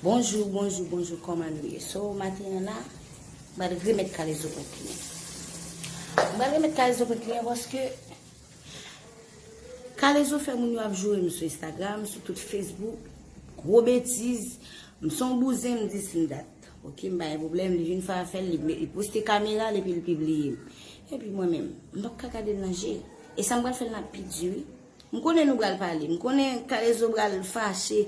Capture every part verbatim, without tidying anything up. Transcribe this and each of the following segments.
Bonjou, bonjou, bonjou, kòman nou ye? So, maten an la, m pral remèt kalezo pran kliyan. M pral remèt kalezo pran kliyan paske kalezo fè moun yo ap joure m sou Instagram, sou tout Facebook, gwo betiz, m se yon bouzen, m di sin dat. Ok, m pa gen pwoblèm, li vin fè afè l, li, li poste kamera l epi l pibliye m. Epi mwen menm, m p ap ka gade l nan je. E sa m pral fè l nan pi di wi. M konnen nou pral pale. M konnen Kalezo pral fache.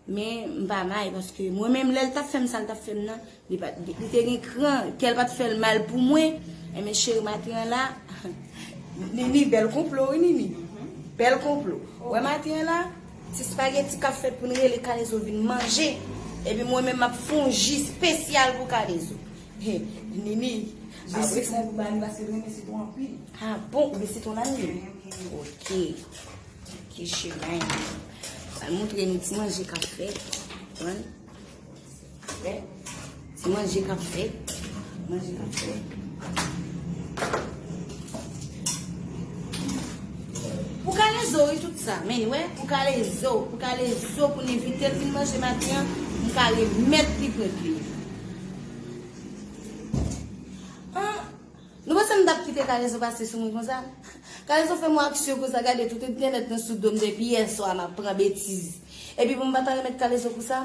Men m pa may paske mwen menm lè l t ap fè m sa l t ap fè m nan, li pa, li, li te gen kran, kè l pa t fè l mal pou mwen. Enben cheri maten an la, Nini, bèl konplo wi Nini. Bèl konplo. Ou wè maten an la, ti spageti k ap fèt pou n rele Kalezo vin manje. Epi mwen menm m ap fè yon ji espesyal pou Kalezo. He, Nini, apre sitwon pou ba li paske l renmen sitwon anpil. Ah bon, ou gen sitwon la Nini? Ok. Ok, cheri. Al montre nou ti manje k ap fèt. Konprann? Wè. Ti manje k ap fèt. Manje k ap fèt. Pou Kalezo, wi, tout sa. Men, wè, pou Kalezo, pou Kalezo, pou n envite l vin manje maten an, m ka remèt li pran kliyan. Ah, nou panse m t ap kite Kalezo pase sou mwen konsa? Kalezo fè m yon aksyon konsa, gade tout entènèt nan sou do m depi yè swa m ap pran betiz. Epi pou m pa ta remèt Kalezo pou sa,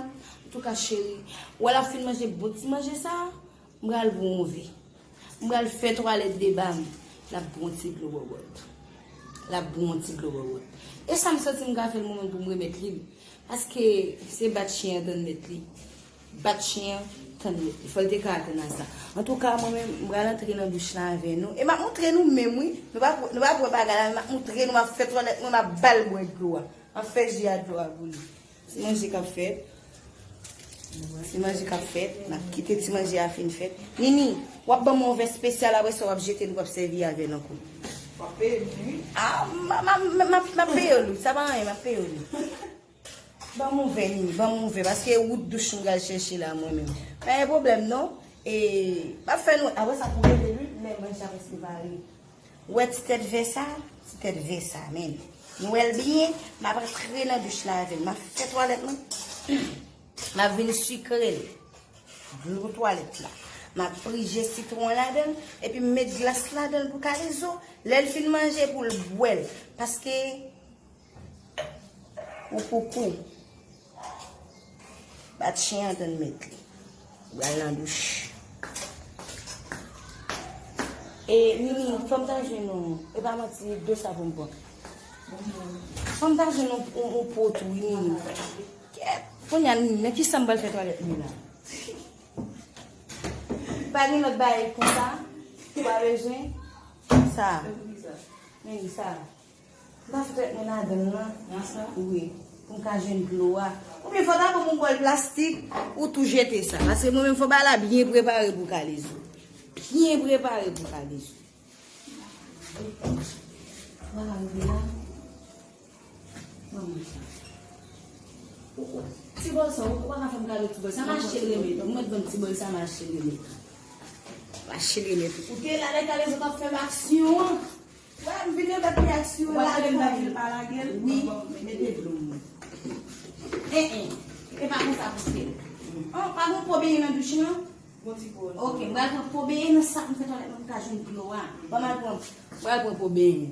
antouka cheri, wè l ap fin manje bon ti manje sa, m pral pran yon vè. M pral fè twalèt de ba m, l ap bwè yon ti dlo bòbòt. L ap bwè yon ti dlo bòbòt. E sa m santi m ka fè l mwen menm pou m remèt li l. Paske se bat chen an tann mèt li. Bat chen an tann mèt li. Fò l te ka atann a sa. Antouka, mwen menm, m pral antre nan douch la avè nou. E m ap montre nou menm, wi. Nou pa, nou pa wè bagay la, men m ap montre nou, m ap fè twalèt mwen, m ap ba l bwè dlo a. M ap fè ji a dlo a pou li. Ti manje k ap fèt. Ti manje k ap fèt. N ap kite ti manje a fin fèt. Nini, w ap ban m yon vè espesyal, apre sa w ap jete l, w ap sèvi avè l ankò. W ap peye m, wi. Ah, m, m, m, m, m ap peye w, wi. Sa pa anyen, m ap peye w, wi. Ban m yon vè, Nini, ban m yon vè, paske wout douch m pral chèche la, mwen menm. Pa gen pwoblèm, non. E, m ap fè nou, apre sa pou rele, wi, men manje a prèske pare. Ou wè ti tèt vè sa? Ti tèt vè sa, men. Nou wè l byen, m ap rantre nan douch la avè l. M ap fè twalèt mwen. M ap vin sikre l. Dlo twalèt la. M ap prije sitwon ladan l, epi m met glas ladan l pou Kalezo. Lè l fin manje, pou l bwè l. Paske Ou koukou. Bat chen an tann mèt li. Ou pral nan douch. E, Nini, fò m ta jwenn yon, e pa manti, dlo sa pou m pran. Fò m ta jwenn yon, yon, yon po tou, wi, Nini. Kèt, kounye a, Nini, nan ki sann m pral fè twalèt mwen la? Pa gen lòt bagay konsa? Ou pa bezwen? Sa. Nini, sa. M ta fè twalèt mwen ladan l lan. Nan sa? Wi. Pou m ka jwenn dlo a. Oubyen fò ta ban m yon bòl plastik, ou tou jete sa. Paske mwen menm fò bagay la byen prepare pou Kalezo. Byen prepare pou Kalezo. Fò bagay la. Ban mwen sa. Ou, ou, ti bòl sa, ou, ou pa ka fè m kado ti bòl sa. M achte l remèt. Ou mèt ban m ti bòl sa, m achte l remèt. M achte l remèt. Ou te la lè Kalezo t ap fè m aksyon an. Wè, m vin remèt li aksyon an. Ou pa tande m t ap di l pa lage l? Wi. Bon, mete dlo m. En, en. E pa konsa pou fè l. An, pa gon po benyen nan douch lan? Gon ti po. Ok, m pral pran po benyen nan sak m fè twalèt mwen, m ka jwenn dlo a. Ban m al pran, m pral pran po benyen.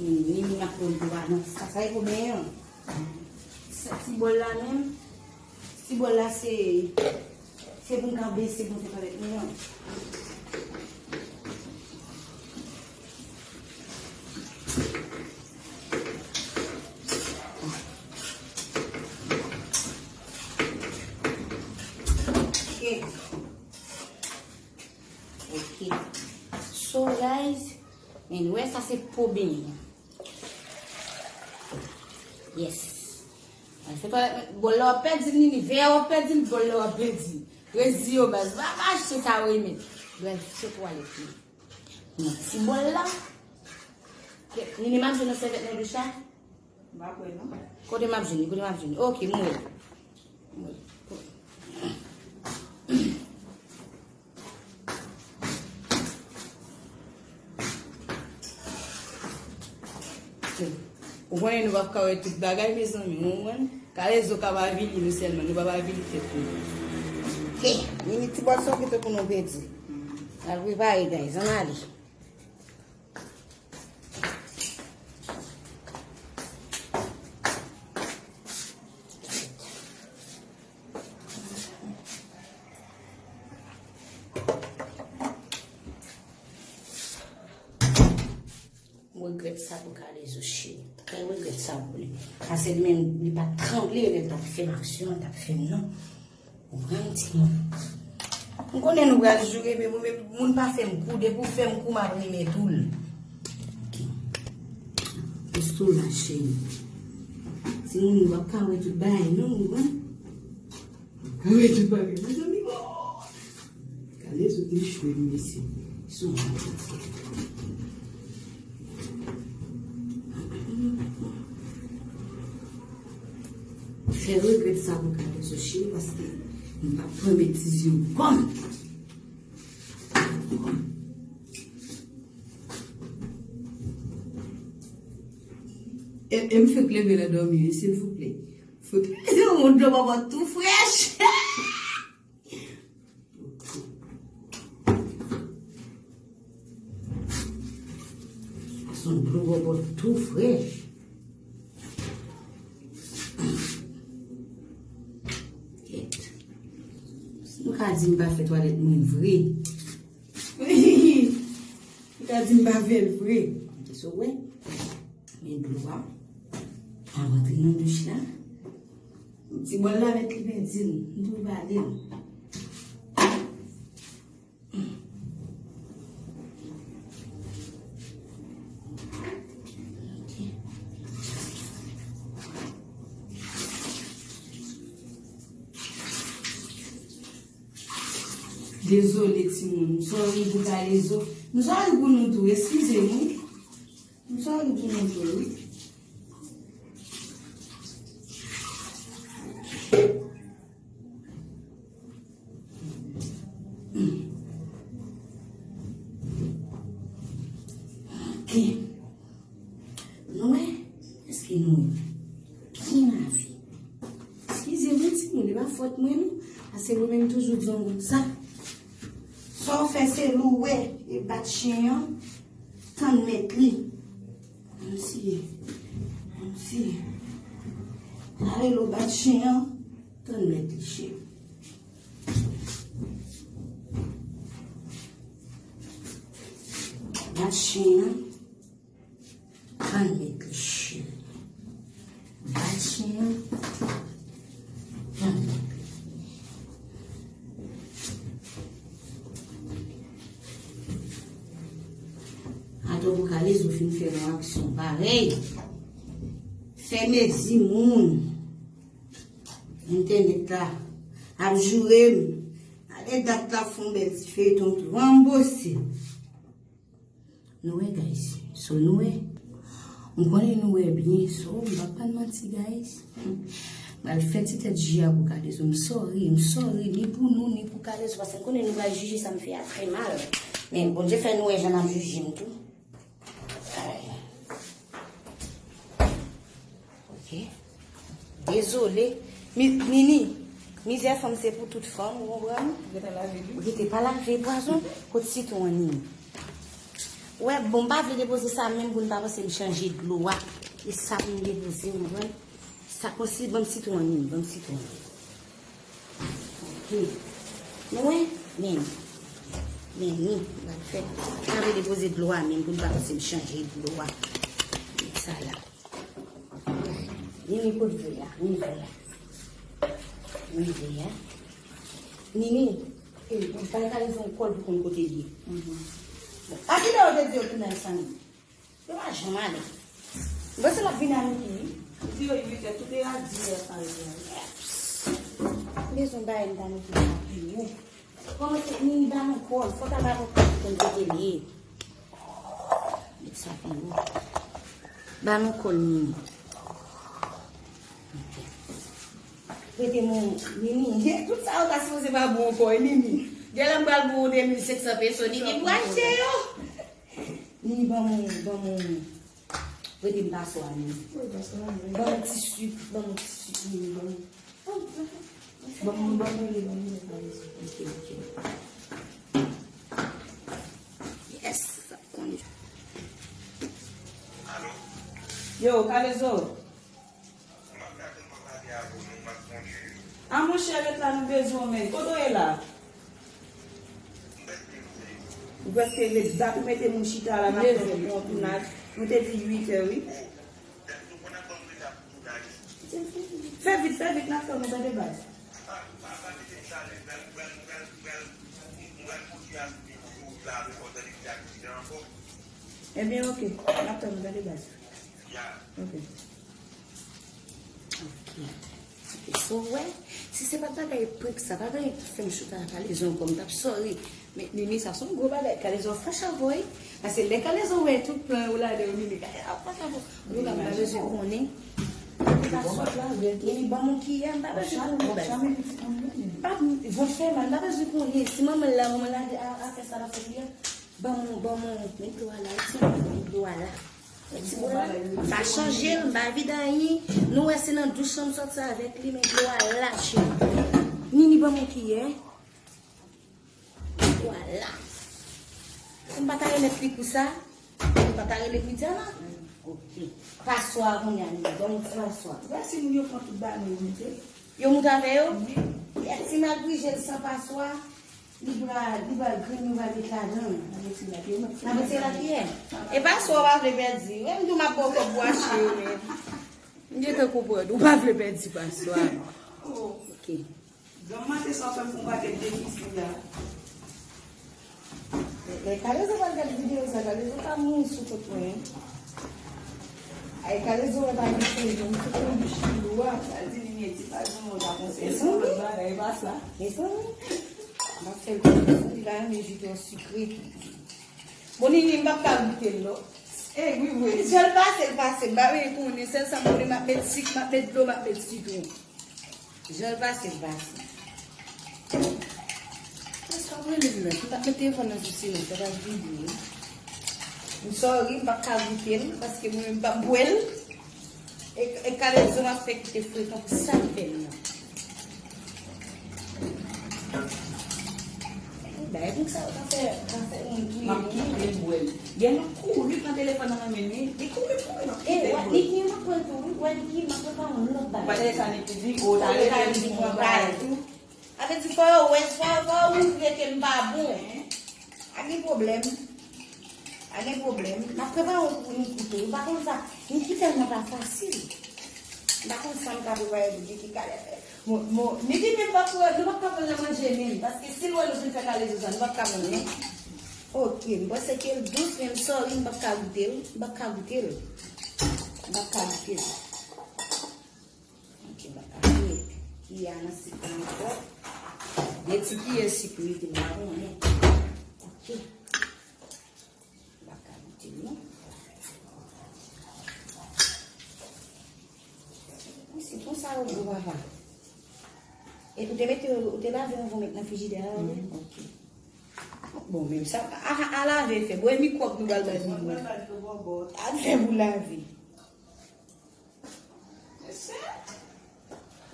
Ni, ni moun ap pran dlo a nan sa, sa e pou benyen an. Sa ti bòl la menm, ti bòl la se, se pou m ka bese pou m fè twalèt mwen an. Ok. Ok. So, guys, men wè sa se po benyen. Yes. Al fè twalèt mwen, bòl la w ap pèdi l, Nini, vè a w ap pèdi l, bòl la w ap pèdi l. Rezi yo baz, va, va achte sa w renmen. Brèf, fè twalèt mwen. Nan ti bòl la. Ke, Nini, m ap jwenn yon sèvyèt nan douch la? M pa kwè non. Kote m ap jwenn li? Kote m ap jwenn li? Ok, m wè. M wè. Ou konnen nou p ap ka wè tout bagay, mezanmi, ou konprann? Kalezo ka avili nou sèlman, nou p ap avili tèt nou. Ke, Nini, ti bòl sa w kite pou nou pèdi. Al prepare, guys, ann ale. M regrèt sa pou Kalezo cheri. Mwen regrèt sa pou li. Paske li menm, li pa t tranble lè l t ap fè m aksyon, l t ap fè m non. Ou konprann, timoun? M konnen nou pral joure, men mwen menm, moun pa fè m kou, depi w fè m kou, m ap renmen tou l. Ok. Reste la, cheri. Timoun, nou p ap ka wè tout bagay non, ou konprann? Wi, tout bagay. Mezanmi, oh! Kalezo te chwe, mesye. Sou mwen. Fè regrèt sa pou Kalezo cheri, paske m p ap pran betiz yo kòm. E, e m fèk leve nan dòmi, wi, silvouplè. Fout yon dlo bòbòt tou frèch. Sa se yon dlo bòbòt tou frèch. Kèt. Nou ka di m pa fè twalèt mwen vre. Li ka di m pa fè l vre. Kisa w wè? Men dlo a. Al rantre nan douch la. Ti bòl la mèt li pèdi l. M tou bale l. Ok. Dezole, timoun. M sòri pou Kalezo. M sòri pou nou tou. Eskize m, wi. M sòri pou nou tou, wi. Ok. Nou wè? Èske nou wè? Ki lavi? Eskize mwen, timoun, e pa fòt mwen, non. Paske mwen menm toujou di yon moun sa. Sa w fè se louwe e bat chen an, tann mèt li. Kòmsi, kòmsi. Ale lou bat chen an, tann mèt li, cheri. Bat chen an. Tann mèt li, cheri. Bat chen an. Tann mèt li. Atò pou Kalezo fin fè yon aksyon parèy. Fè mezi moun. Entènèt la ap joure m. Gade dat la fè yon bèl ti feyton tou. Ranbose. Nou wè, guys. So, nou wè. M konnen nou wè byen. So, m p ap pa n manti, guys. M pral fè ti tèt ji a pou Kalezo. M sòri, m sòri, ni pou nou, ni pou Kalezo. Paske m konnen nou pral jije sa m fè a trè mal. Men Bondye fè nou wè jan n ap jije m tou. Ay. Ok. Dezole. Mi-, Nini, mizè fanm se pou tout fanm, ou konprann? Ou gentan lave l, wi. Ou gentan pa lave pwazon, kot sitwon an, Nini? Ou wè, bon, m pa vle depoze sa menm pou n pa panse m chanje dlo a. E sa pou m depoze, ou konprann? Sa konsi, ban m sitwon an, Nini, ban m sitwon an. Ok. Nou wè? Men. Men ni, m pral fè. M ap depoze dlo a menm pou n pa panse m chanje dlo a. Met sa la. Nini, kot vè a? Ni vè a. Ni vè a. Nini, e, ou bay Kalezo yon kòl pou konn kote l ye. Mhm. Bon, a kilè yo te di yo tounen sa menm? Yo pa janm ale. Bon, se l ap vin ale tou, wi. Di yo uit è, tout e a dis è pale. Bezwen bay m ta mete sa pi wo. Kòman se ni ba nou kòl, fò ta ba nou kòl pou n kote l ye. Met sa pi wo. Ba nou kòl Nini. Ok. Rete moun Nini. Tout sa yo ta sipoze pa bon ankò, e Nini. Gen lè m pral pou ou de mil senk san peso, Nini pral jere yo. Nini, ban moun, ban moun. Rete m pa swa, Nini. Ban moun ti sik, ban moun ti sik, Nini, ban moun. Ban moun, ban moun, ban moun, ban moun. Ok, ok. Yes, sa konn. Yo, Kalezo. A monchè, ret la, nou bezwen w, men. Kote w ye la? Ou prèske ret. Dat ou mete moun chita la, n ap fè yon tounaj. Nou te di uit è, wi. Fè vit, fè vit, n ap tann ou, tande baz. Ebyen, ok, n ap tann ou, tande baz. Ok. Ok. Ok, so, w wè, si se pa t bagay prank sa, pa t bagay ki fè m chita ak Kalezo ankò, m t ap sorry. Men, Nini, sa se yon gwo bagay. Kalezo fache avè w, wi. Paske lè Kalezo wè tout plan yo ladan yo, Nini, Kalezo ap fache avè w. Yo pa bezwen konnen. Nini, ban m yon kiyè, m pa bezwen konnen. Pa, vòt fè mal, m pa bezwen konnen. Si manman l la, manman l la, a, a fè sa l ap fè kiyè. Ban m, ban m, men dlo a la, wi, ti, men dlo a la. Ti bwè la, pa chanje l, m pa vide anyen. Nou wè se nan douch lan m sòti avèk li, men dlo a la, cheri. Nini, ban m yon kiyè. Dlo a la. Si m pa ta remèt li pou sa, m pa ta rele Widiana. Ok. Paswa a kounye a, Nini, ban m yon ti paswa. Gad si moun yo pran tout bagay yo mete. Yo moute avè yo? Wi. Ti malgrijel san paswa. Li pral, li pral grenn, nou pral met ladan. N ap retire lapiye, n ap retire lapiye. E paswa w pa vle pèdi. Menm tou m ap ba w kòb pou achte yo, men. M gentan konprann. Ou pa vle pèdi paswa. Ok. Granm maten sa w fè m fè yon pakèt defisi la. Lè Kalezo pral gade videyo sa, Kalezo ka mouri sou kont mwen. Ay, Kalezo wè pa gen pwoblèm, m sot nan bouch li lou a. Sa di li meti pa di mwen ta konseye se yon lòt bagay, e pa sa. Mezanmi, m ap fè l konn li pa renmen ji twò sikre. Bon, Nini, m p ap ka goute l, non. E, wi, wi. Jan l pase, l pase. M pa vle konnen, sèl sa m konnen, m ap met sik, m ap met dlo, m ap met sitwon. Jan l pase, l pase. Èske w ap rele m nan? M t ap met telefòn nan sou silans, sa pa vibri, wi. M sorry, m p ap ka goute l, paske mwen menm m p ap bwè l. E, e Kalezo m ap fè kite frekan pou sa l fè m nan. Bay moun sa yo ka fè, ka fè moun touye moun. M ap kite l bwè l. Gen moun kouri pran telefòn nan men li. Li kouri, kouri, m ap kite l bwè l. Niki, m ap pran l tou, wi. Wè, Niki, m ap prepare yon lòt bagay. Ou pa tande sa Niki di? O, ta rele m pou yon bagay tou. A vle di, fò yo wè, fò, fò yo montre ke m pa bon. Pa gen pwoblèm. Pa gen pwoblèm. M ap prepare yon pou Niki tou. Ou pa konn sa. Niki tèlman pa fasil. M pa konn sa m ka prepare pou Niki kalè fè. Bon, bon, Niki menm pa pou, nou pa ka pran nan manje menm. Paske si l wè nou fin fè kalezo sa, nou pa ka pran non. Ok, m panse ke l dous, men m sorry, m pa ka goute l. M pa ka goute l. M pa ka goute l. Ok, m pa ka goute. Kiyè a nan sik la ankò. De ti kiyè sik wi, m pa konnen. Ok. M pa ka goute l non. Wi, sitwon sa yo gwo papa. E ou te mete, ou te lave anvan w met nan frijidè a, wi? Mhm, ok. Bon, menm sa, a, a, a lave fè. Bon, e mikwòb nou pral bay nou. A fè pou lave.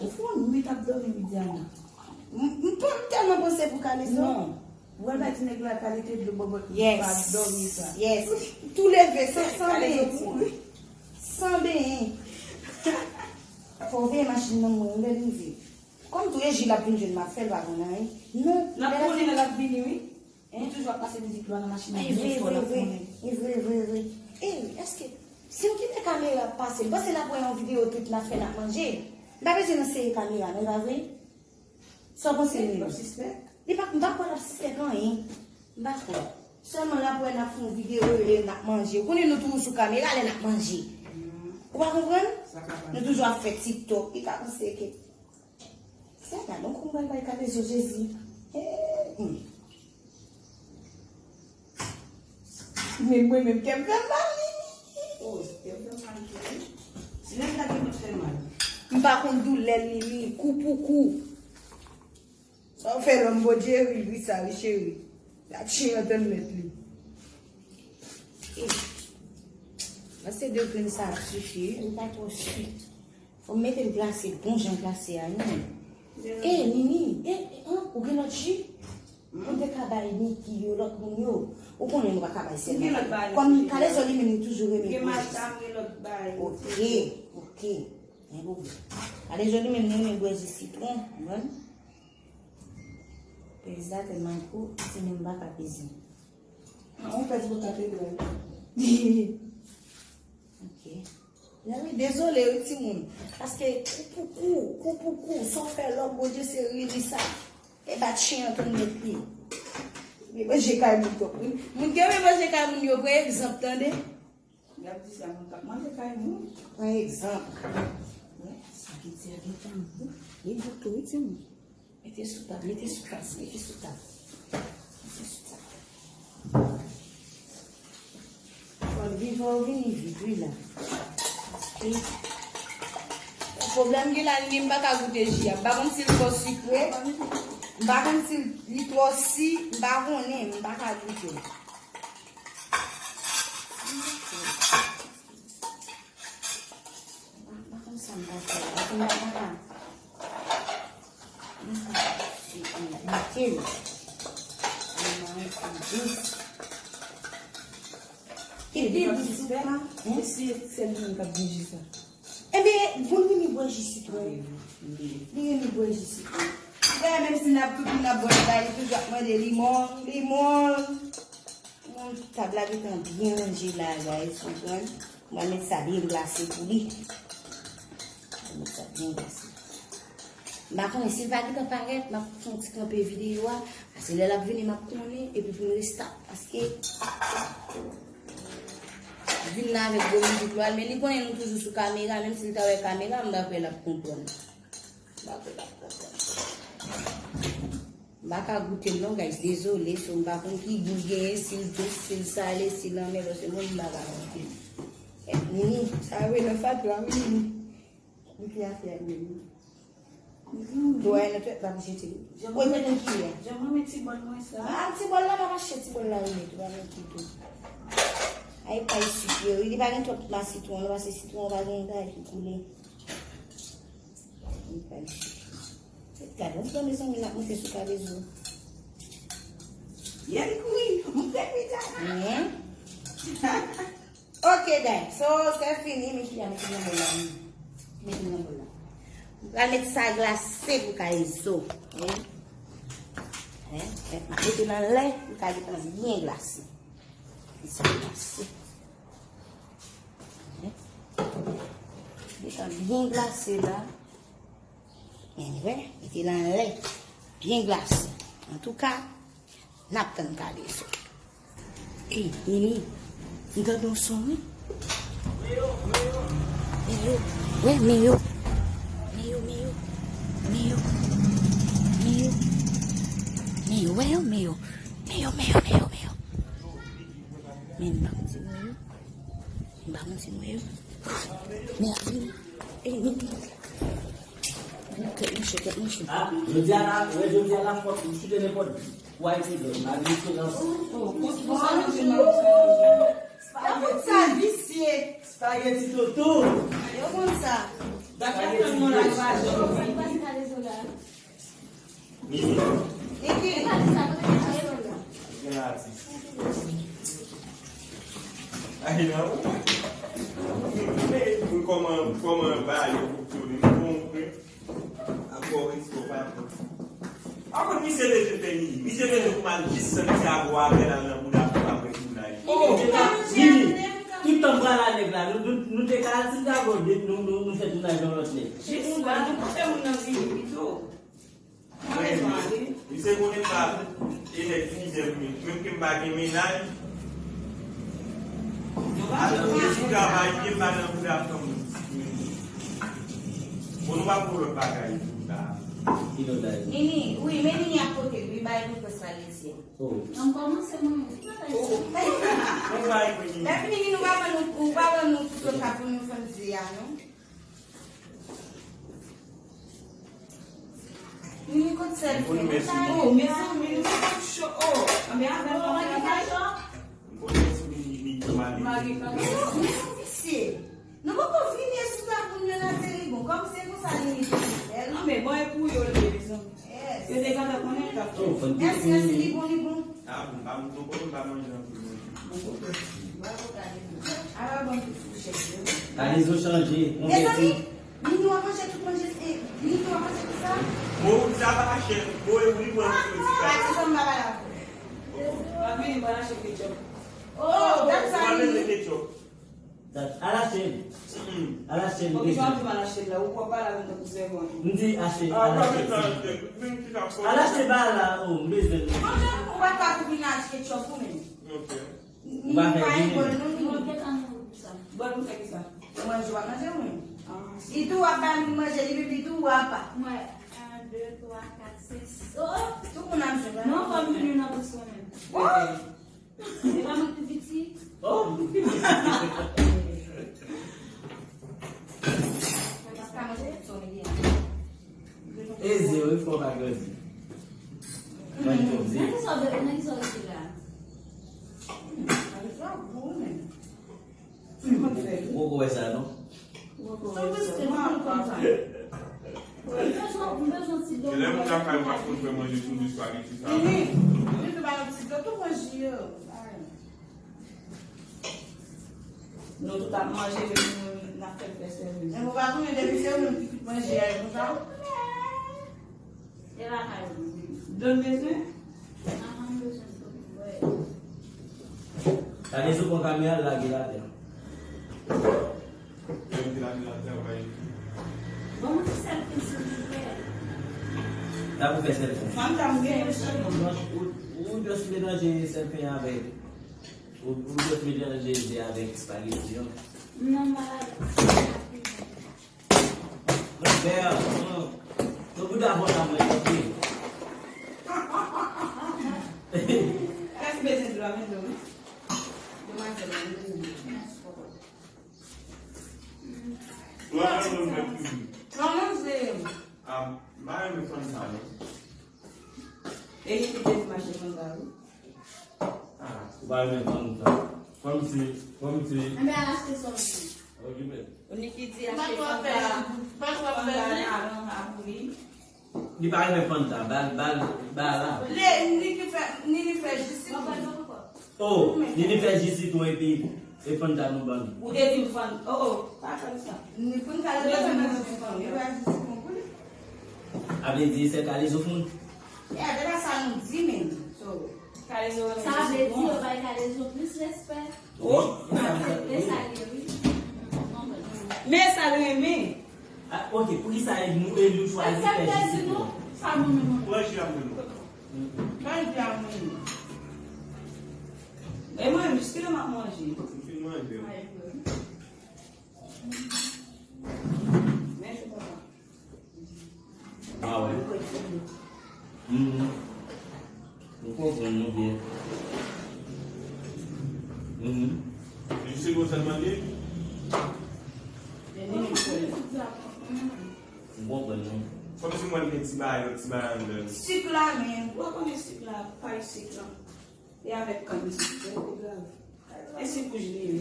Ou fè yon nwit ap dòmi, Widiana. M, m, m tèlman panse pou kalezo. Non. Ou wè bay ti nèg la kalite dlo bòbòt li pa dòmi sa. Yes. Tou leve, san, san benyen. San benyen. Fò w veye machin nan mwen, lè l rive. Kòm tou e ji l ap vin jwenn m ap fè l pa konn anyen. Non. N ap konnen lè l ap vini, wi. Hein? Ou toujou ap pase mizik lwa nan machin nan byen fò, l ap konnen. E vre, vre, vre. E, èske, si m kite kamera ap pase, m panse l ap wè yon videyo tout n ap fè n ap manje. M pa bezwen nan sere kamera, non, e pa vre? Sa w panse, Nini? L ap sispèk? Li pa, m pa kwè l ap sispèk anyen. M pa kwè. Sèlman l ap wè n ap fè yon videyo e n ap manje. Ou konnen nou toujou sou kamera lè n ap manje. Ou pa konprann? Nou toujou ap fè TikTok. Li ka panse ke. Se la, donk, ou pral bay kalezo Jezi. Hey. Men mwen menm, kè m fè m mal, Nini. Oh, kè m fè m mal tou, wi. Si lè m ta gen pou fè mal. M pa konn doulè l, Nini. Kou pou kou. Sa w fè lòm Bondye ri, ri sa, wi, cheri. La chen an tann mèt li. Eh. Mwen se de grenn sa ap sifi, wi. M pa twò si. Fò m mete l glase, bon jan glase a, non. Eh, Nini, eh, eh, an, ou gen lòt ji? Ou te ka bay Niki yo, lòt moun yo. Ou konnen nou pa ka bay sèl. Kòm Kalezo li menm, li toujou renmen bwè ji. Ok, ok. Gen pwoblèm. Kalezo li menm, li renmen bwè ji sitwon, ou konprann? Pèz la tèlman gwo, ti menm pa ka peze. An, ou pèz pou katedral. Ok. Wi, dezole, wi, timoun. Paske kou pou kou, kou pou kou, sa w fè lòm, Bondye se ri li sa. E bat chen an tann mèt li. Li manje kay moun twòp, wi. Moun ki renmen manje kay moun yo, pran egzanp, tande. Y ap di sa, moun k ap manje kay moun. Pran egzanp. Wè, sa ki di a gen tan. Li gou tou, wi, timoun. Mete sou tab, mete sou kas, mete sou tab. Mete sou tab. Fò l vivan, ou vini vit, wi, la. Paske pwoblèm gen la, li, m pa ka goute ji a. M pa konn si l twò sikre. M pa konn si li twò si, m pa konnen, m pa ka goute. M pa, m pa konn sa m ta fè la. Paske m pa ka. M pa ka. Se konplike, wi. Li pa yon ti dous. Li pi dous ou pa? Hein? E si se li menm k ap bouji sa? Ebyen, pou l vini bwè ji sitwon. Li renmen bwè ji sitwon. Li pa menm si n ap tout moun ap bwè l, li toujou ap mande limon, limon. Bon, tab la gentan byen ranje la, guys, konprann? Mwen met sa byen glase pou li. Mwen met sa byen glase. M pa konnen si l pa gentan parèt, m ap fè yon ti kanpe videyo a. Paske lè l ap vini, m ap konnen, epi pou m restart. Paske vin la avèk gwo mizik lwa, men li konnen nou toujou sou kamera, menm si l ta wè kamera, m pa kwè l ap konprann. M pa kwè l ap konprann. M pa ka goute l non, guys, dezole, so m pa konn ki gou l genyen, si l dous, si l sale, si l anmè, paske mwen, m pa ka goute l. Nini, sa yo nan fatra, wi, Nini. Goute afè a, Nini. Dlo a nan twèt, pa pou jete l. Ou mete nan kiyè. Jan mwen met ti bòl mwen sa. Ah, ti bòl la, pa mache, ti bòl la, ou mete, ou pa mete tou. Ay, pay sik yo, wi, li pa gen twòp ma sitwon, non, paske sitwon pa gen bagay ki koule. Li pay sik. Gade, yon pran mezanmi, l ap moute sou Kalezo. Yè li kouri, moute pita. Men. Ok, guys. So, se fini, men ki a mete nan bòl la. Mete nan bòl la. M pral met sa glase pou Kalezo. Hein? Hein? Mete nan lè, pou Kalezo byen glase. Byen glase. Hein? Mete byen glase la. Anyway, mete l anlè. Byen glase. Antouka, n ap tann Kalezo. Ey, Nini, m tande yon son, wi. Meyo. Wè, Meyo. Meyo, Meyo. Meyo. Meyo. Meyo, wè yo, Meyo. Meyo, Meyo, Meyo, Meyo. Men m pa konn si Meyo. M pa konn si Meyo. Men ap vini. Ey, Nini. Kèt mouche, kèt mouche. Ah, jodi a la, wè, jodi a la fòt, ou chite nenpòt. Ou Ayiti, la diferans. Yo konn sa visye. Spaghetti Toto. Yo konn sa. Spaghetti Toto. Nini. Nini. Gen atis. Ay, non. Pou kòman, kòman ba yo pou tourne. Bon, Akò resto pa bon. Pa konn misye bezwen fè Nini. Misye bezwen pou m al jis Santiago avè l al nan bouda pou m ap wè tounaj. Oh, Nini, tout tan m pral a nèg la, nou, nou, nou te ka al Santiago, nou, nou, nou fè tounaj yon lòt nèg. Jis la, nou pa fè moun nan vini pito. Mwen, misye konnen m pa e nèg fidèl, menm ke m pa gen mennaj. Alò, mwen sou travay, m pa nan bouda fanm. Bon, nou pa pou lòt bagay tou la. Ki lòt bagay? Nini, wi, men Nini ap pote l, wi, bay nou pwès la, Letiè. Oh. An kòmanse mwen. Ou bay pou Nini. Lè fini, Nini, ou pa ban nou, ou pa ban nou tout sa pou nou fè di a, non? Nini, kot sèl fè? Oh, mezanmi, nou sot cho. Oh, anben avè l. Mari Kato. Mari Kato. Mesye, mesye, visye. Nou poko vini sou tèt moun yo nan tele, bon, kòm se konsa li mete sou fè l. Non, men bon, e pou yo l ye, mezanmi. Yes. Yo te gentan konnen l t ap fè. Mèsi, mèsi, li bon, li bon. Ah, bon, pa m, bon, bon, pa manje anpil, manje. Bon, bon, bon. Bravo, Kalezo. Ala bon, tout fouchèt yo. Kalezo chanje, konvèti. Mezanmi, Nini w ap manje tout manje, eh, Nini w ap manje tout sa? Bon, sa pa chè, bon, e wi, bon, sa m pa pale avè w. M ap vini, m pral achte ketchup. Oh, dat sa, Nini. Ketchup. Dat, al achte l. Al achte l, li bezwen. Okipe w ap di m al achte l la. Ou pwòp pale avè m tankou sèvant. M di achte, al achte l. Al achte bagay la, oh, m bezwen l. Mwen menm, ou pa ka pou vin achte ketchup ou menm. Ok. Ou pa fè vini. Bon, nou fè ki sa? Manje w ap manje, wi. Li tou w ap ba li manje, li pipi tou w ap. Mwen, un, deux, trois, quatre, cinq, six. Oh, oh. Tout moun ap jwenn. Non, fò m vini nan pous mwen menm. Oh! E pa mwen ki pi piti. Oh! Eze, wi, fò pa grandi. Nan ki sa w, nan ki sa w rete la? Ou poko wè sa, non? Ou poko wè sa. M bezwen, m bezwen ti dlo. Lè moun lakay ou pa konn fè manje sou li, spaghetti sa. Nini, li tou ba nou ti dlo, tou pran ji yo. Nou tout ap manje, men nou n ap fè l fè sèvis. Men ou pa konnen depi se ou menm ki tout manje a, e konsa. E lakay ou. Dlo n bezwen? Ahan, m bezwen dlo pou bwè. Kalezo pran kamera l lage l atè. Lè m te lage l atè, w pa ye. Ban mwen ti sèl pen silvouplè. Sa pou fè sèl pen. Fanm ta m genyen sèlman. Ou, ou just melanje sèl pen avèk, ou, ou just melanje ze avèk espageti an. Non, m pa lave. Mwen fè, non. Mwen pou davò la, mwen, ok. Kès bezwen dlo a, men dlo, wi. Demwazèl la, bezwen dlo. Mwen, mwen, mwen, mwen. Kòman se? Ah, m pa renmen fann sa, non. E gen ki te di m achte fann sa, wi. Ah, ou pa renmen fann sa. Fann se, fann se. Enben, al achte sa w vle. Okipe. Ou ni ki di achte fann sa, fann sa nan, nan, nan, nan, nan, Li pa renmen fann sa, ba l, ba l, ba l la. Li, li ki fè, li, li fè jis itou. Oh, li, li fè jis itou epi, e fann sa nou ban li. Ou te di m fann, oh, oh, pa fè sa. Li fann sa, li pa fè nan fann, li pa jis itou pou li. A vle di, se Kalezo fann. E, se pa sa nou di, men. So, Kalezo renmen jis itou. Sa vle di, yo bay Kalezo plis respè. Oh, e sa, e sa li ye, wi. Men sa l renmen. Ah, ok, poukisa e nou, e nou chwazi fè jis sitwon? Sa nou menm. Mwen, jis la mwen. Bay di a mwen. E mwen, jis kilè m ap manje? M fin manje. Men, je papa. Ah, wi. Mhm. Ou konprann nou byen. Mhm. Li se konsa l mande? Ou konprann nou. Kòmsi mwen gen ti bagay, yon ti bagay anndan. Sik la, men. Ou pa konnen sik la, pay sik la. E avèk kann sik, se pi grav. E sik wouj li ye.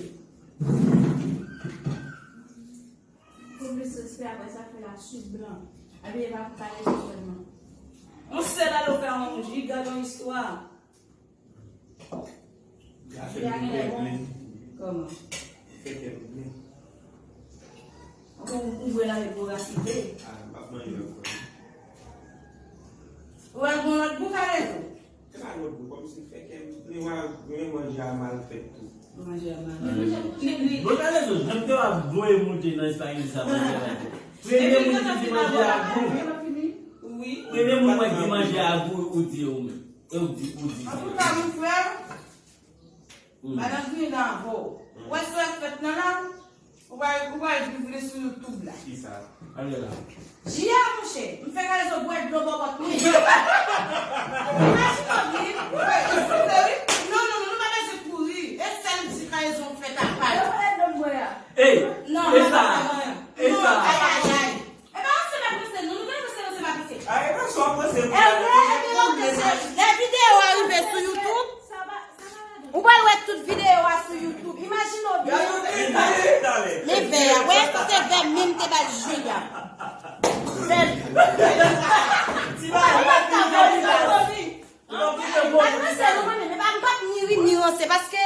Pou plis respè, apre sa, fè la sik blan. Epi, e pa pou Kalezo sèlman. On sèl alò fè yon moun ji, gad yon istwa. Li a fè kè m ple. Kòman? Li fè kè m ple. Ankò ou, ou bwè la epi ou rasible. Ah, m p ap manje ankò. Ou al gon lòt bou, Kalezo? Se pa lòt bò, kòmsi fè kè m, li wè, men manje a mal fèt tou. Manje a mal fèt. Bon, Kalezo, jan m te w ap voye monte nan espageti sa, manje a mal fèt. Premye moun ki di manje a gou. Wi. Premye moun mwen di manje a gou, ou di ou menm. E ou di, ou di. Antouka, mon frè, madanm vini nan avè w. Ou wè sa k fèt nan la? Ou pral, ou pral viv li sou YouTube la. Kisa? Ale la. Jia, monchè, m fè Kalezo bwè dlo bò pòt mwen. Imajine w, wi. Wi, eskize, wi. Non, non, non, nou pa bezwen kouri. E sèl di Kalezo fè tapaj. Yo, e dlo m bwè a. Ey, non, e sa, e sa. Ay, ay, ay. E pa ranse m ap ranse, non, nou pa ranse, ranse pa pase. A, e pa sa w ap ranse. E vre, e vre, lè videyo a rive sou YouTube. Ou pral wè tout videyo a sou YouTube. Imajine w byen. Men vè a, wè, se vè menm te bay jwi a. Vè. Ti bagay, wè, ti bagay. Al pase nou mwen menm, e pa m p ap ni ri ni ranse, paske.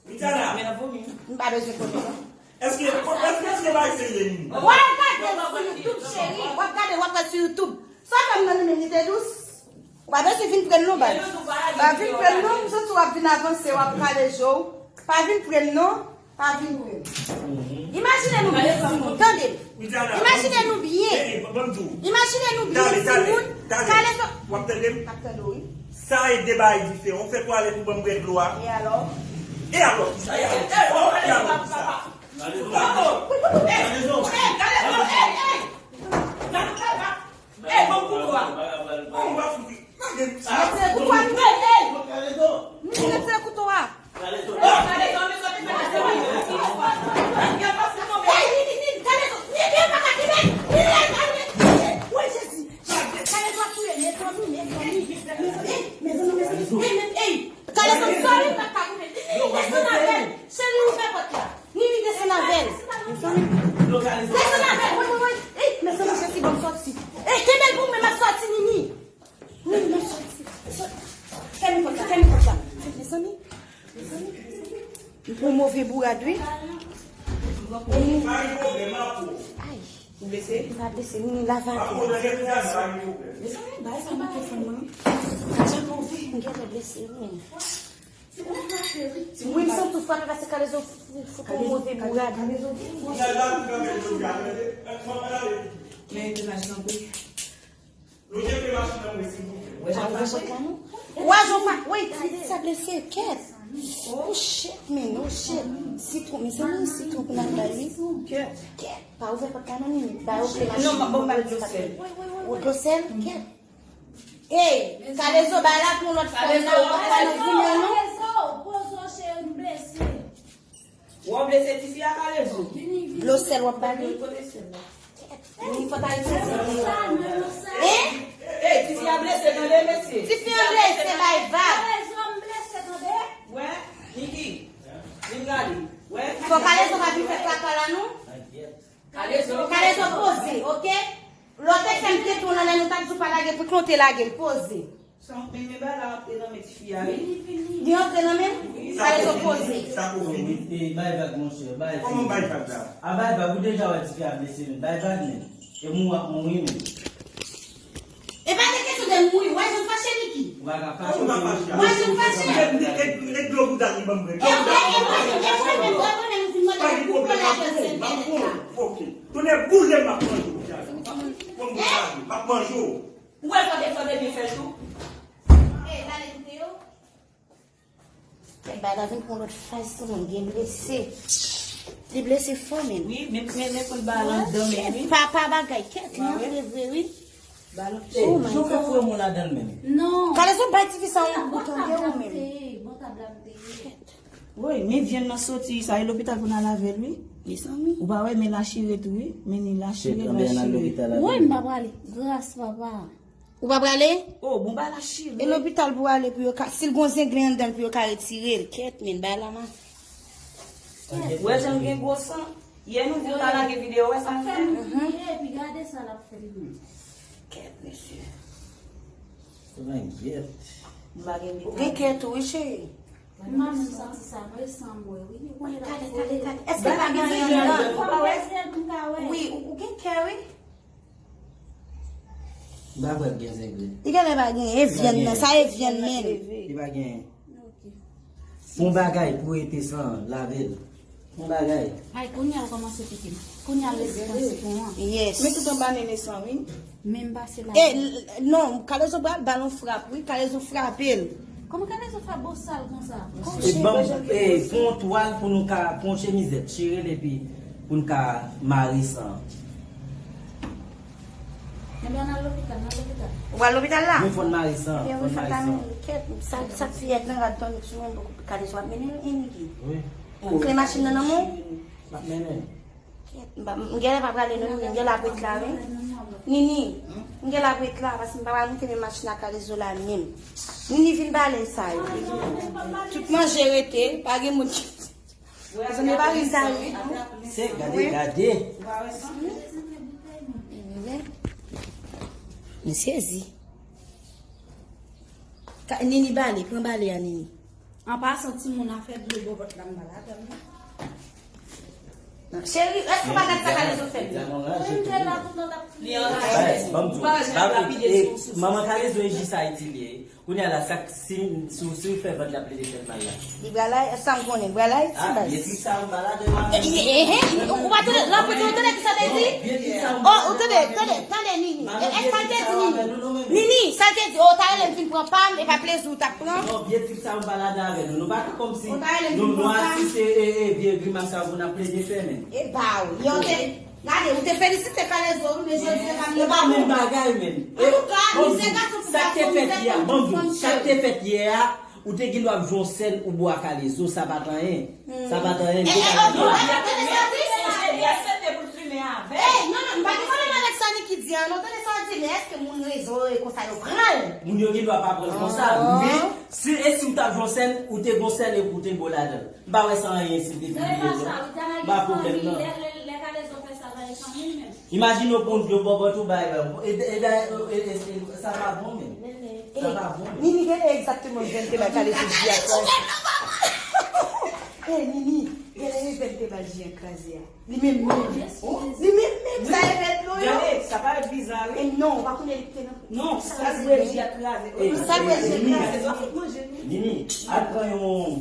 Mityana. M pa bezwen konnen non. Èske, èske, èske bay serye ni? W ap gade sou YouTube, cheri. W ap gade, w ap wè sou YouTube. Sa fè m nan li menm li te dous. Ou pa bezwen vin pre l non baz. Pa vin pre l non, m santi w ap vin avanse, w ap kale je w. Pa vin pre l non, pa vin pre l. Imajine nou byen timoun, tande m. Imajine nou byen. Imajine nou byen timoun. Kale zo. W ap tande m? M ap tande w wi. Sa e de bagay diferan. Ou fè twalèt ou ban m bwè dlo a. E alò? E alò? Kisa e alò? E alò kisa? Kale zo. Kale zo. Ey, ban m kouto a. Ban m kouto a. Retire kouto a. Retire kouto a. Ey, Nini, Nini, Kalezo, Nini, pa ka kibe. Nini, Nini, Nini. Woy, Jezi. Kalezo ap touye, mezanmi, mezanmi. Mezanmi, mezanmi, mezanmi. Ey, men, ey. Kalezo, sorry, m pa ka kibe. Nini, desann avè l. Cheri, ouvè pòt la. Nini desann avè l. Desann avè l. Woy, woy, woy. Ey, mezanmi, Jezi, ban m sòti. Ey, kenbe l pou mwen, m ap sòti, Nini. Nini, m ap sòti. Fèmen pòt la, fèmen pòt la. Mezanmi, mezanmi, mezanmi. M pran move bourad, wi. Ay. Ou blese? M pa blese, Nini, lave atè. Mezanmi, bagay sa manke fè mwen. Jan move, m genlè blese, wi. Wi, m santi w frape paske Kalezo fout ou move bourad. Men te mache tankou. Ou a jwe pa, wi, ti sa blese, kèt. Oh shit, men, oh shit. Sitwon, mezanmi, sitwon pou n al bay, wi. Kèt. Pa ouvè pòt la non, Nini. Ba yo kle machin. Non, m ap ba w dlo sèl. Ou dlo sèl? Kèt. Ey, Kalezo, bay la pou yon lòt fòm nan, ou pa ka nan goumen non. Kalezo, poze w cheri, m blese. Ou blese tifi a Kalezo. Dlo sèl w ap ba li? Wi, fò ta itilize dlo. Hein? Ey, tifi a blese tande mesye. Tifi an blese, bay vag. Kalezo, m blese tande. Wè, Niki, vin gade. Wè. Fò Kalezo pa vin fè traka la non. Kalezo. Kalezo poze, oke? Lè w te fè m tete w nan men nou t ap di w pa lage pou ki w te lage l, poze. San men men bagay la rantre nan men tifi a wi. Li rantre nan men m? Kalezo poze. Sa pou fini. E bay vag monchè, bay. Kòman bay vag la? A bay vag, ou deja wè tifi a blese men, bay vag men. E mou w ap mouri men. E pa de kesyon de mouri, w wè jan m fache Niki. Ou pa ka fache. Ou pa fache. W wè jan m fache. E dlo bouda ki ban m bwè. E mwen, e mwen, e mwen menm, e mwen menm, m fin mande pou pran lajan sou entènèt la. Ok. Tounen boule m ap manje w. Bon, bon, m ap manje w. Ou wè sa te fè bebe fè tou? Ey, l ale koute yo. Kèt, bagay la vin pran lòt faz, timoun gen blese. Li blese fò menm. Wi, men men men konn bagay la anndan men wi. Pa pa bagay, kèt, li antre vre wi. Oh my God. Jan w fè foure men w ladan l menm. Non. Kalezo bay tifi sa yon kou tande ou menm. Kèt. Woy, men vyann nan soti, sa e lopital pou n al avè l wi. Mezanmi. Ou pa wè men la chire tou wi. Men ni la chire, bra chire. Woy, m pa prale. Gras papa. Ou pa prale? Oh, bon ba la chire. E lopital pou ale pou yo ka, si l gon zenglen anndan l pou yo ka retire l. Kèt men, bay la ma. Wè jan l gen gwo san. Yè nou vin pa lage videyo, wè sa l fè. Fè nou kriye, epi gade sa l ap fè nou. Kèt mesye. Ou gen kè tou wi cheri. Mwen menm santi sa vre san mwen wi. Tande, tande, tande. Èske pa gen anyen anndan? Wi, ou gen kè wi. M pa kwè gen zenglen. Li genlè pa gen, e vyann nan, sa e vyann menm. Li pa gen. Fon bagay pou ete san lave l. Fon bagay. Ay, kounye a l kòmanse pikim. Kounye a l rezitan sitwon an. Yes. Men tout anba nene san wi. Men m pase la. E, non, Kalezo pral ba l yon frap wi, Kalezo frape l. Kòman kalezo fè bosal konsa? E ban m, e, pran yon twal pou nou ka, pran yon chemizèt, chire l epi pou n ka mare san. Ebyen, n al lopital, n al lopital. Ou al lopital la? Wi, fò n mare san, fò n mare san. Kèt, sa, sa fiyèt nan rad tann sou mwen, kalezo ap mennen l, Eniki. Wi. Kle machin nan nan men w? M ap mennen l. M pa- m genlè pa prale non, Nini, m genlè ap ret la, wi. Nini, m genlè ap ret la, paske m pa pral moute men machin ak kalezo la menm. Nini, vin bale sa yo. Tout manje rete, pa gen moun ki. Mezanmi, pa ri sa, wi. Se, gade, gade. M sezi. Ka- Nini, bale, pran bale a, Nini. An pasan, timoun, afè dlo bò vant la, m pa ladan l non. Non, cheri, èske w pa gad sa kalezo fè m? Wi, m te la tout tan, t ap. Li anraje. Ban m di w, pa lapide sou, sou, manman kalezo e jis Ayiti li ye. Kounye a la, sa k- si, si, si w fè vant la plede fè mal la. Li pral Ay- sa m konnen, li pral Ayiti, baz. Byetik sa, m pa ladan l. E, e, e, e, ou pa tande, lanpouti, ou tande ki sa te di? Oh, ou tande, tande, tande, Nini. E, e, sa l te di, Nini? Nini, sa l te di, oh, ta rele m vin pran pa m, e pa plezi w t ap pran. Non, vye trip sa yo pa ladan avè nou. Nou pa ka kòmsi nou nwa si se, e, e, vye grimas sa yo pou n ap plede fè, men. E ba w, yo te, gade, ou te felisite kalezo, wi, men jodi se pa menm bagay. E pa menm bagay, men. Antouka, mizè gason pou gason, mizè fanm pou fanm, cheri. Sa k te fèt yè a, ban m di w, sa k te fèt yè a, ou te gen dwa ap jwe yon sèn ou bo a kalezo, sa pa t anyen. Sa pa t anyen, m te ka. Ey, non, non, m pa gen pwoblèm avèk sa Niki di an, non, tande sa l di, men èske moun rezo yo e konsa yo pran l? Moun yo gen dwa pa pran l konsa, men si, e si w t ap jwe yon sèn, ou te gon sèn epi w te bo ladan l. M pa wè sa anyen si w te pibliye l, non. M pa pwoblèm, non. Imajine w pran yon dlo bòbòt ou bay, e, e, e, e, e, e, sa pa bon, men. Sa pa bon, men. Nini, gen lè egzakteman ven te bay kalezo ji a kraze. Ey, Nini, gen lè ven te bay ji a kraze a. Li menm menm. Oh, li menm menm, sa e ven dlo yo. Gade, sa parèt biza, wi. E non, ou pa konnen li te nan. Non, sa dwe ji a kraze. Sa dwe ji a kraze. Nini, al pran yon.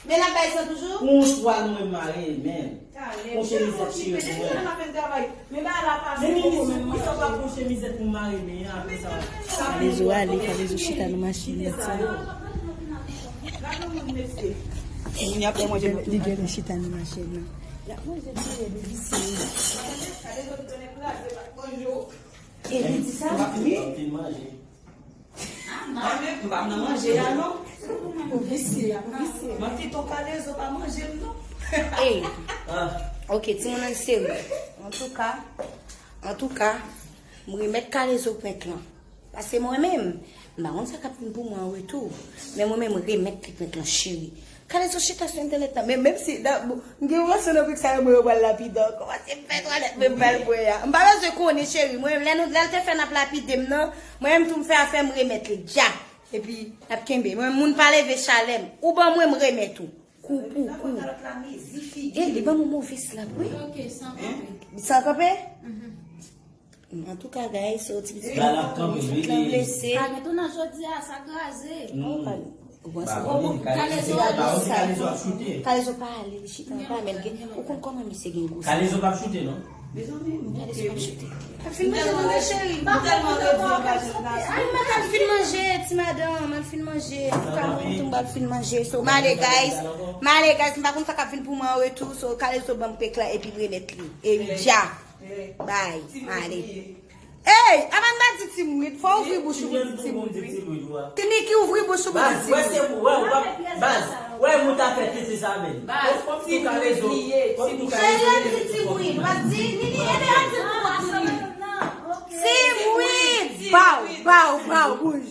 Men l ap bay san toujou? Yon twal mwen mare, men. Yon chemizèt chire pou mwen. Men Nini, si w pa pran chemizèt pou mare men an, apre sa. Kalezo ale, kalezo chita nan machin nan, tande. Li genlè chita nan machin nan. L ap manje diri de visye. E li di sa, wi. Mwen menm, m pa nan manje a, non. Ou visye, ou visye. Mwen te tou kalezo pa manje m, non. Ey. Ok, timoun, ann serye. Antouka, antouka, m remèt kalezo pent lan. Paske mwen menm, m pa konn sa k ap vin pou mwen an retou. Men mwen menm, remèt li pent lan, cheri. Kalezo chita sou entènèt la. Men menm si, m gen yon relasyon nan prik sa yo, mwen yo pral lapide ankò. Paske m fè twalèt, men m pral bwè a. M pa bezwen konnen, cheri. Mwen, lè nou, lè l te fè n ap lapide m nan, mwen menm tou m fè afè m remèt li. Dja. Epi, n ap kenbe. Mwen, moun pa leve chalè m. Ou ban mwen, m remèt ou. Kou pou kou. E, li ban mwen move slap, wi. San kanpe? Antouka, guys, se yon ti pitit mwen, pitit lan blese. Ka gen tou nan jodi a, sa kraze. Ou panse? Kalezo pa ale, li chita anba, men l gen, ou konn kòman misye gen gwo. Kalezo p ap choute, non? Kalezo p ap choute. Al fin manje non, cheri. Al fin manje, ti madanm, al fin manje. Antouka, mwen tou, m al fin manje. So, m ale, guys. M ale, guys, m pa konn sa k ap vin pou mwen an retou. So, kalezo ban m pek la, epi m remèt li. E wi, dja. Bay, m ale. Ey, Amanda di Tim Reed, fò ouvri bouch ou pou di Tim Reed, wi. Ti Niki, ouvri bouch ou pou di Tim Reed. Baz, wè se ou, wè ou pa, baz, wè moun ta fè tete sa menm. Fòk tou kalezo, fòk tou kalezo. Cheri, di Tim Reed, pa di, Nini, ede a di pou Tim Reed. Tim Reed, baw, baw, baw, bouj.